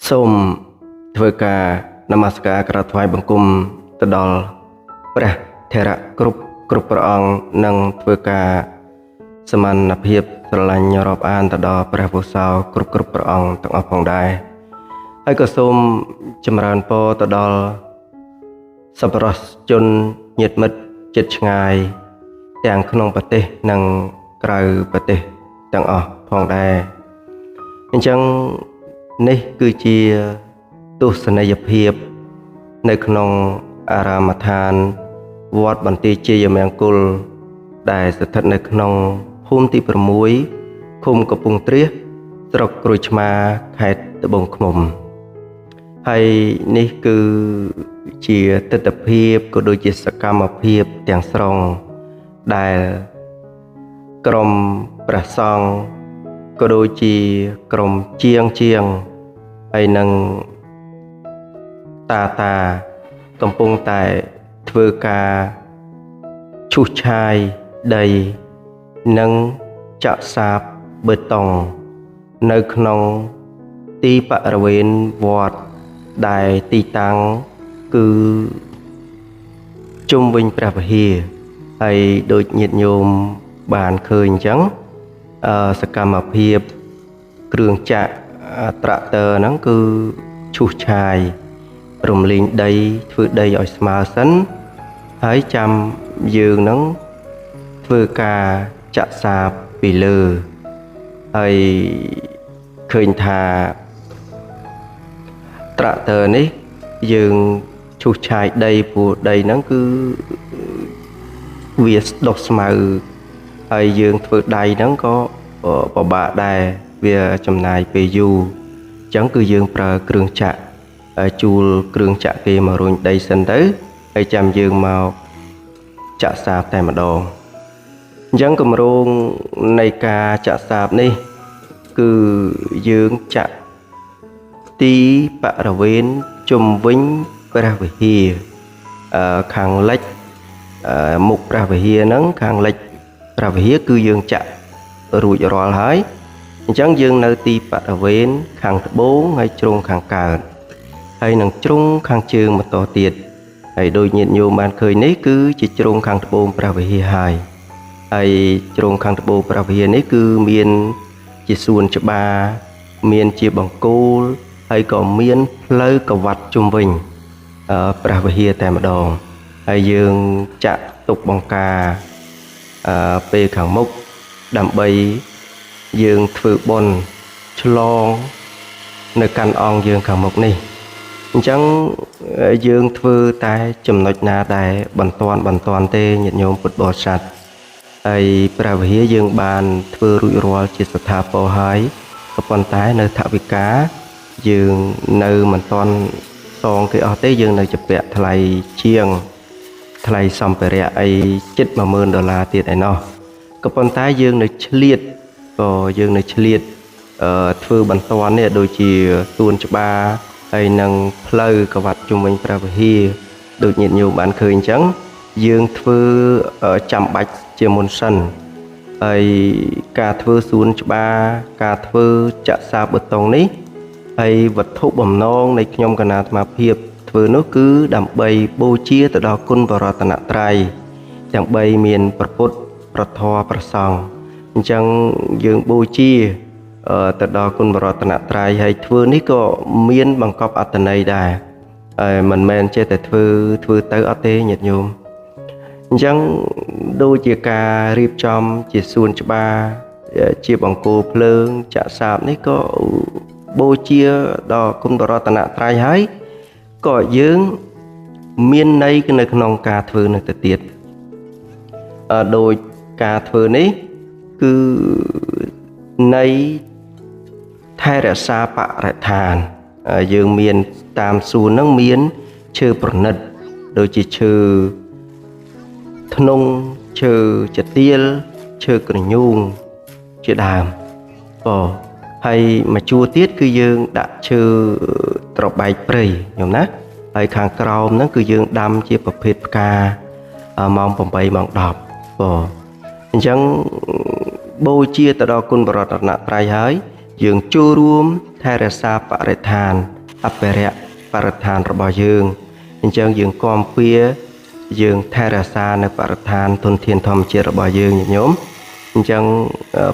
សូមធ្វើការនមស្ការក្រាបថ្វាយបង្គំទៅដល់ព្រះថេរៈគ្រប់គ្រប់ព្រះអង្គនិងធ្វើការសមណភាពស្រឡាញ់រាប់អានទៅដល់ព្រះពុទ្ធោគ្រប់គ្រប់ព្រះអង្គទាំងអស់ផងដែរហើយក៏សូមចម្រើនពរទៅដល់សប្បុរសជនញាតិមិត្តជិតឆ្ងាយទាំងក្នុងប្រទេសនិងក្រៅប្រទេសទាំងអស់ផងដែរអញ្ចឹងនេះគឺជាទស្សនីយភាពនៅក្នុងអារាមដ្ឋានវត្តបន្ទាយជ័យមង្គលដែលស្ថិតនៅក្នុងភូមិទី6ឃុំកំពង់ត្រាសស្រុកក្រូចឆ្មាខេត្តត្បូងឃ្មុំហើយនេះគឺជាទិដ្ឋភាពក៏ដូចជាសកម្មភាពទាំងស្រុងដែលក្រុមព្រះសង្ឃក៏ដូចជាក្រុមជាងជាងហើយនឹងតាតាកំពុងតែធ្វើការឈូសឆាយដីនិងចាក់សាបបេតុងនៅក្នុងទីបរិវេណវត្តដែលទីតាំងគឺជុំវិញព្រះវិហារហើយដូចញាតិញោមបានឃើញអញ្ចឹងសកម្មភាពគ្រឿងចាក់ត្រាក់ទ័រហ្នឹងគឺឈូសឆាយរំលែងដីធ្វើដីឲ្យស្មើសិនហើយចាំយើងហ្នឹងធ្វើការចាក់សាបពីលើហើយឃើញថាត្រាក់ទ័រនេះយើងឈូសឆាយដីព្រោះដីហ្នឹងគឺវាដុះស្មៅហើយយើងធ្វើដៃហ្នឹងក៏ពិបាកដែរវាចំណាយពេលយូរអញ្ចឹងគឺយើងប្រើគ្រឿងចាក់ជួលគ្រឿងចាក់គេមករុញដីសិនទៅហើយចាំយើងមកចាក់សាបតែម្ដងអញ្ចឹងគម្រោងនៃការចាក់សាបនេះគឺយើងចាក់ទីបរិវេណជុំវិញព្រះវិហារខាងលិចមុខព្រះវិហារហ្នឹងខាងលិចព្រះវិហារគឺយើងចាក់រួចរាល់ហើយអញ្ចឹងយើងនៅទីបរិវេណខាងត្បូងហើយជ្រុងខាងកើតហើយនឹងជ្រុងខាងជើងបន្តទៀតហើយដូចញាតិញោមបានឃើញនេះគឺជាជ្រុងខាងត្បូងព្រះវិហារហើយហើយជ្រុងខាងត្បូងព្រះវិហារនេះគឺមានជាសួនច្បារមានជាបង្គោលហើយក៏មានផ្លូវក្រវ៉ាត់ជុំវិញព្រះវិហារតែម្ដងហើយយើងចាក់ទុកបង្ការពេលខាងមុខដើម្បីយើងធ្វើបុណ្យឆ្លងនៅកាន់អង្គយើងខាងមុខនេះអញ្ចឹងយើងធ្វើតែចំណុចណាដែលបន្ទាន់ទេញាតិញោមពុទ្ធបរិស័ទហើយព្រះវិហារយើងបានធ្វើរួចរាល់ជាស្ថាពរហើយក៏ប៉ុន្តែនៅថវិកាយើងនៅមិនទាន់សងគេអស់ទេយើងនៅជពាក់ថ្លៃជាងថ្លៃសម្ភារៈអីជិត10000ដុល្លារទៀតឯណោះក៏ប៉ុន្តែយើងនៅឆ្លៀតក៏យើងនៅឆ្លៀតធ្វើបន្ទាន់នេះដូចជាសួនច្បារហើយនឹងផ្លូវក្រវ៉ាត់ជុំវិញព្រះវិហារដូចញាតិញោមបានឃើញអញ្ចឹងយើងធ្វើចាំបាច់ជាមុនសិនហើយការធ្វើសួនច្បារការធ្វើចាក់សាបបេតុងនេះហើយវត្ថុបំណងនៃខ្ញុំគណៈអាត្មាភាពធ្វើនោះគឺដើម្បីបូជាទៅដល់គុណបរតនត្រ័យទាំង3មានព្រះពុទ្ធព្រះធម៌ព្រះសង្ឃអញ្ចឹងយើងបូជាទៅដល់គុណបរតនត្រ័យហើយធ្វើនេះក៏មានបង្កប់អត្ថន័យដែរហើយមិនមែនចេះតែធ្វើទៅអត់ទេញាតិញោមអញ្ចឹងដូចជាការរៀបចំជាសួនច្បារជាបង្គោលភ្លើងចាក់សាបនេះក៏បូជាដល់គុណបរតនត្រ័យហើយក៏យើងមានន័យនៅក្នុងការធ្វើនោះទៅទៀតដោយការធ្វើនេះគឺន័យថែរក្សាបរិស្ថានយើងមានតាមសួនហ្នឹងមានឈើប្រណិតដូចជាឈើធ្នង់ឈើចទៀលឈើក្រញូងជាដើមហើយមួយជួរទៀតគឺយើងដាក់ឈើត្របែកព្រៃញោមណាហើយខាងក្រោមហ្នឹងគឺយើងដាំជាប្រភេទផ្កាម៉ោង8ម៉ោង10អញ្ចឹងបូជាទៅដល់គុណបរតនត្រ័យហើយយើងចូលរួមថែរក្សាបរិស្ថាន អភិរក្សបរិស្ថានរបស់យើងអញ្ចឹងយើងគាំពៀយើងថែរក្សានៅបរិស្ថានធនធានធម្មជាតិរបស់យើងញាតិញោមអញ្ចឹង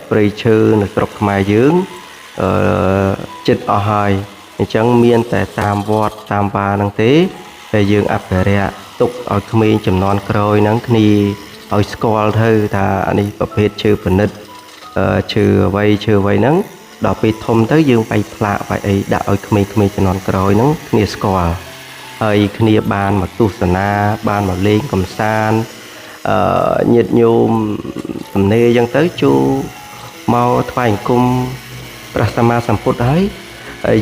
ព្រៃឈើនៅស្រុកខ្មែរយើងអឺចិត្តអស់ហើយអញ្ចឹងមានតែតាមវត្តតាមវាហ្នឹងទេតែយើងអភិរក្សទុកឲ្យក្មេងចំនួនក្រោយហ្នឹងគ្នាឲ្យស្គាល់ទៅថាអានេះប្រភេទឈើប្រណិតឈើអ្វីឈើអ្វីហ្នឹងដល់ពេលធំទៅយើងបែកផ្លាកបែកអីដាក់ឲ្យក្មេងៗចំនួនក្រោយហ្នឹងគ្នាស្គាល់ហើយគ្នាបានមកទស្សនាបានមកលេងកំសាន្តញាតិញោមទំនេរអញ្ចឹងទៅចូលមកថ្វាយអង្គមព្រះសម្មាសម្ពុទ្ធហើយ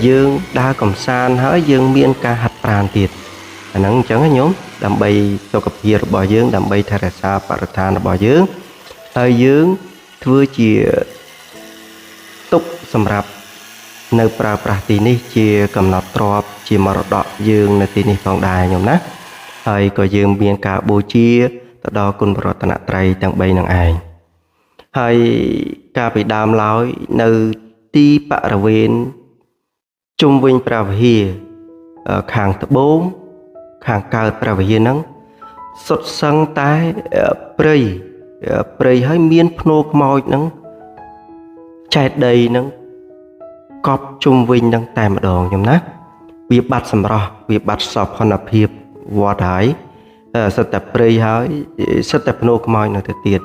យើងដើរកំសាន្តហើយយើងមានការហាត់ប្រាណទៀតអាហ្នឹងអញ្ចឹងណាញោមដើម្បីសុខភាពរបស់យើងដើម្បីថែរក្សាបរិស្ថានរបស់យើងហើយយើងធ្វើជាទុកសម្រាប់នៅប្រើប្រាស់ទីនេះជាកំណត់ទ្រព្យជាមរតកយើងនៅទីនេះផងដែរញោមណាហើយក៏យើងមានការបូជាទៅដល់គុណព្រះរតនត្រ័យទាំង3នឹងឯងហើយកាលពីដើមឡើយនៅទីបរិវេណជុំវិញព្រះវិហារខាងត្បូងខាងកើតព្រះវិហារហ្នឹងសុទ្ធសឹងតែព្រៃព្រៃហើយមានភ្នោខ្មោចហ្នឹងចែកដីហ្នឹងកប់ជុំវិញហ្នឹងតែម្ដងខ្ញុំណាវាបាត់សម្រស់វាបាត់សោភ័ណភាពវត្តហើយសិតតែព្រៃហើយសិតតែភ្នោខ្មោចនៅទៅទៀត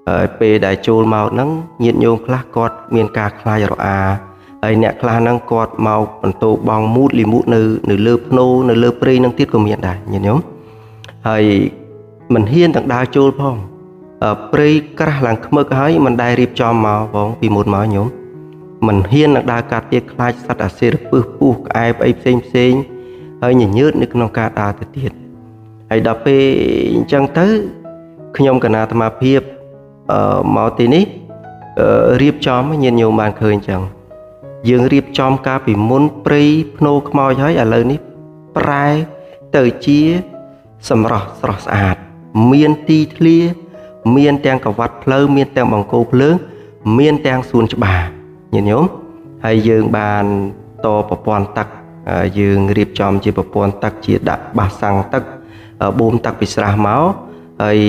ហើយពេលដែលចូលមកហ្នឹងញាតិញោមខ្លះគាត់មានការខ្លាចរអាហើយអ្នកខ្លះហ្នឹងគាត់មកបន្ទោបងមូតលីមូតនៅលើភ្នោនៅលើព្រៃហ្នឹងទៀតក៏មានដែរញាតិញោមហើយមិនហ៊ានទាំងដើរចូលផងព្រៃក្រាស់ឡើងខ្មឹកហើយមិនដែលរៀបចំមកបងពីមុនមកញោមមិនហ៊ាននឹងដើរកាត់ទៀតខ្លាចសត្វអាសិរពឹសពស់ក្អែបអីផ្សេងផ្សេងហើយញញើតនៅក្នុងការដើរទៅទៀតហើយដល់ពេលអញ្ចឹងទៅខ្ញុំកណាអាត្មាភាពមកទីនេះរៀបចំញាតិញោមបានឃើញអញ្ចឹងយើងរៀបចំកាលពីមុនព្រៃភ្នោខ្មោចហើយឥឡូវនេះប្រែទៅជាសម្រស់ស្រស់ស្អាតមានទីធ្លាមានទាំងកវ៉ាត់ផ្លូវមានទាំងបង្គោលភ្លើងមានទាំងសួនច្បារញាតិញោមហើយយើងបានតប្រព័ន្ធទឹកយើងរៀបចំជាប្រព័ន្ធទឹកជាដាក់បាសាំងទឹកបូមទឹកពីស្រះមកហើយ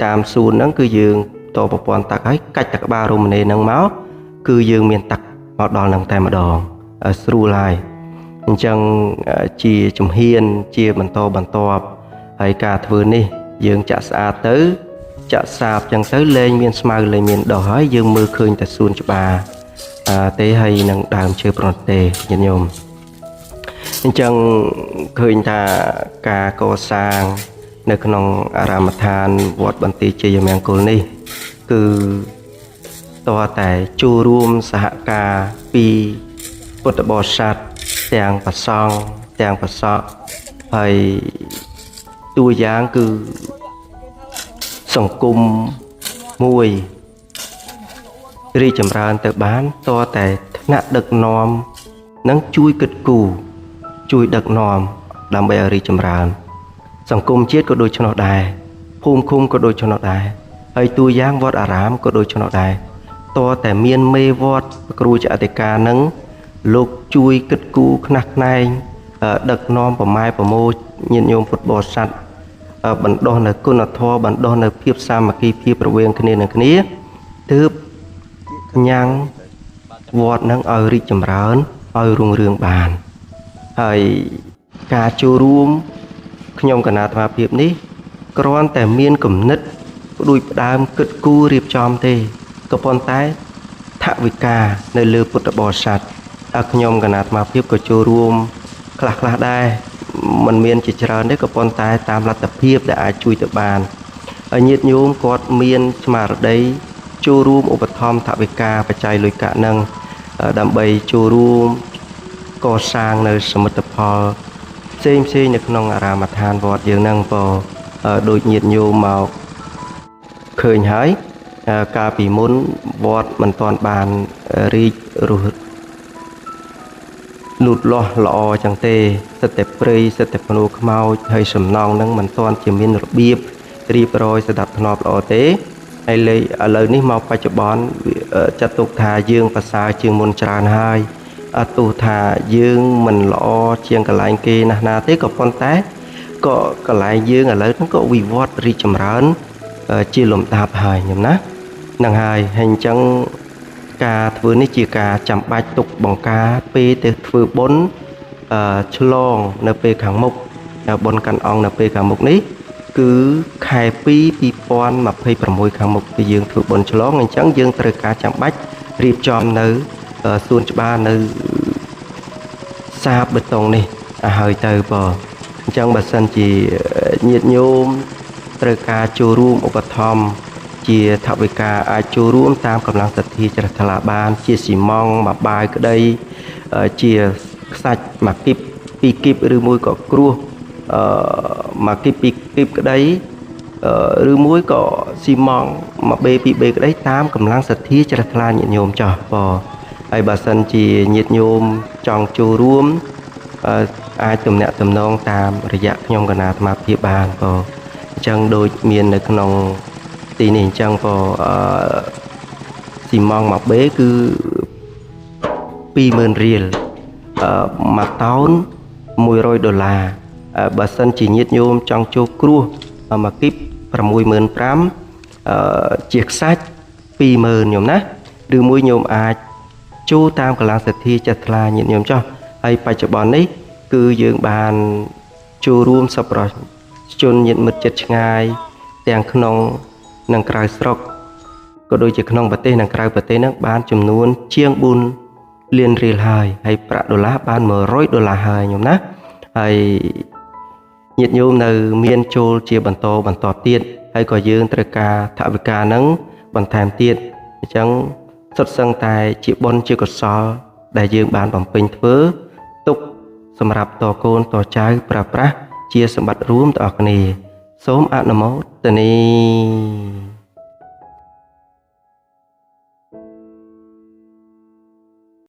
តាមសួនហ្នឹងគឺយើងតប្រព័ន្ធទឹកហើយកាច់ទឹកក្បាលរមណីហ្នឹងមកគឺយើងមានទឹកមកដល់ហ្នឹងតែម្ដងស្រួលហើយអញ្ចឹងជាជំហានជាបន្តបន្ទាប់ហើយការធ្វើនេះយើងចាក់ស្អាតទៅចាក់សាបចឹងទៅលែងមានស្មៅលែងមានដុះហើយយើងមើលឃើញតែសួនច្បារទេហើយនឹងដើមឈើប្រណទេញាតិញោមអញ្ចឹងឃើញថាការកសាងនៅក្នុងអារាមដ្ឋានវត្តបន្ទាយជ័យមង្គលនេះគឺតើតែចូលរួមសហការពីពុទ្ធបរិស័ទទាំងព្រះសង្ឃទាំងប្រសក់ហើយតួយ៉ាងគឺសង្គមមួយរីកចម្រើនទៅបានតើតែថ្នាក់ដឹកនាំនឹងជួយគិតគូរជួយដឹកនាំដើម្បីឲ្យរីកចម្រើនសង្គមជាតិក៏ដូច្នោះដែរភូមិឃុំក៏ដូច្នោះដែរហើយតួយ៉ាងវត្តអារាមក៏ដូច្នោះដែរតើតែមានមេវត្តគ្រូចអធិការនឹងលោកជួយគិតគូរខ្នះខ្នែងដឹកនាំប្រម៉ែប្រមូលញាតិញោមពុទ្ធបរិស័ទបណ្ដុះនៅគុណធម៌បណ្ដុះនៅភាពសាមគ្គីភាពរវាងគ្នានឹងគ្នាទើបញ៉ាំងវត្តនឹងឲ្យរីកចម្រើនឲ្យរុងរឿងបានហើយការចូលរួមខ្ញុំកណាអាត្មាភាពនេះគ្រាន់តែមានគំនិតផ្ដួចផ្ដើមគិតគូររៀបចំទេក៏ប៉ុន្តែថវិកានៅលើពុទ្ធបរិស័ទខ្ញុំកណាអាត្មាភាពក៏ចូលរួមខ្លះៗដែរមិនមានជាច្រើនទេក៏ប៉ុន្តែតាមលទ្ធភាពដែលអាចជួយទៅបានហើយញាតិញោមគាត់មានស្មារតីចូលរួមឧបត្ថម្ភថវិកាបច្ច័យលុយកាក់នឹងដើម្បីចូលរួមកសាងនៅសមិទ្ធផលផ្សេងផ្សេងនៅក្នុងអារាមដ្ឋានវត្តយើងហ្នឹងក៏ដូចញាតិញោមមកឃើញហើយកាលពីមុនវត្តមិនទាន់បានរីករុះលូតលាស់ល្អចឹងទេសិតតែព្រៃសិតតែភ្នោខ្មោចហើយសំណង់ហ្នឹងមិនទាន់ជាមានរបៀបរៀបរយស្ដាប់ធ្នាប់ល្អទេហើយលេឥឡូវនេះមកបច្ចុប្បន្នចាត់ទុកថាយើងប្រសើរជាងមុនច្រើនហើយ ទោះថាយើងមិនល្អជាងកន្លែងគេណាស់ណាទេក៏ប៉ុន្តែក៏កន្លែងយើងឥឡូវហ្នឹងក៏វិវត្តរីកចម្រើនជាលំដាប់ហើយញោមណាហ្នឹងហើយហើយអញ្ចឹងការធ្វើនេះជាការចាំបាច់ទុកបង្ការពេលទៅធ្វើបុណ្យឆ្លងនៅពេលខាងមុខបុណ្យកាន់អង្គនៅពេលខាងមុខនេះគឺខែ2 2026ខាងមុខគឺយើងធ្វើបុណ្យឆ្លងអញ្ចឹងយើងត្រូវការចាំបាច់រៀបចំនៅសួនច្បារនៅសាបបេតុងនេះឲ្យទៅបើអញ្ចឹងបើសិនជាញាតិញោមត្រូវការចូលរួមឧបត្ថម្ភជាថវិកាអាចចូលរួមតាមកម្លាំងសទ្ធាជ្រះថ្លាបានជាស៊ីម៉ង់មួយបាវក្តីជាខ្សាច់មួយគីបពីរគីបឬមួយក៏គ្រោះមួយគីបពីរគីបក្តីឬមួយក៏ស៊ីម៉ង់មួយបេពីរបេក្តីតាមកម្លាំងសទ្ធាជ្រះថ្លាញាតិញោមចោះបើហើយបើសិនជាញាតិញោមចង់ចូលរួមអាចទំនាក់ទំនងតាមរយៈខ្ញុំកណាអាត្មាភាពបានបើអញ្ចឹងដូចមាននៅក្នុងទីនេះអញ្ចឹងបើស៊ីម៉ង់មួយបេគឺ20000រៀលមួយតោន100ដុល្លារបើសិនជាញាតិញោមចង់ចូលគ្រោះមួយគីប65000ជាខ្សាច់20000ញោមណាឬមួយញោមអាចចូលតាមកម្លាំងសទ្ធាចិត្តថ្លាញាតិញោមចោះហើយបច្ចុប្បន្ននេះគឺយើងបានចូលរួមសប្បុរសជនញាតិមិត្តចិត្តឆ្ងាយទាំងក្នុងនិងក្រៅស្រុកក៏ដូចជាក្នុងប្រទេសនិងក្រៅប្រទេសនឹងបានចំនួនជាង4លានរៀលហើយហើយប្រាក់ដុល្លារបាន100ដុល្លារហើយញោមណាហើយញាតិញោមនៅមានចូលជាបន្តបន្តទៀតហើយក៏យើងត្រូវការថវិកានឹងបន្ថែមទៀតអញ្ចឹងសុទ្ធសឹងតែជាបុណ្យជាកុសលដែលយើងបានបំពេញធ្វើទុកសម្រាប់តកូនតចៅប្រើប្រាស់ជាសម្បត្តិរួមទាំងអស់គ្នាសូមអនុមោទនា។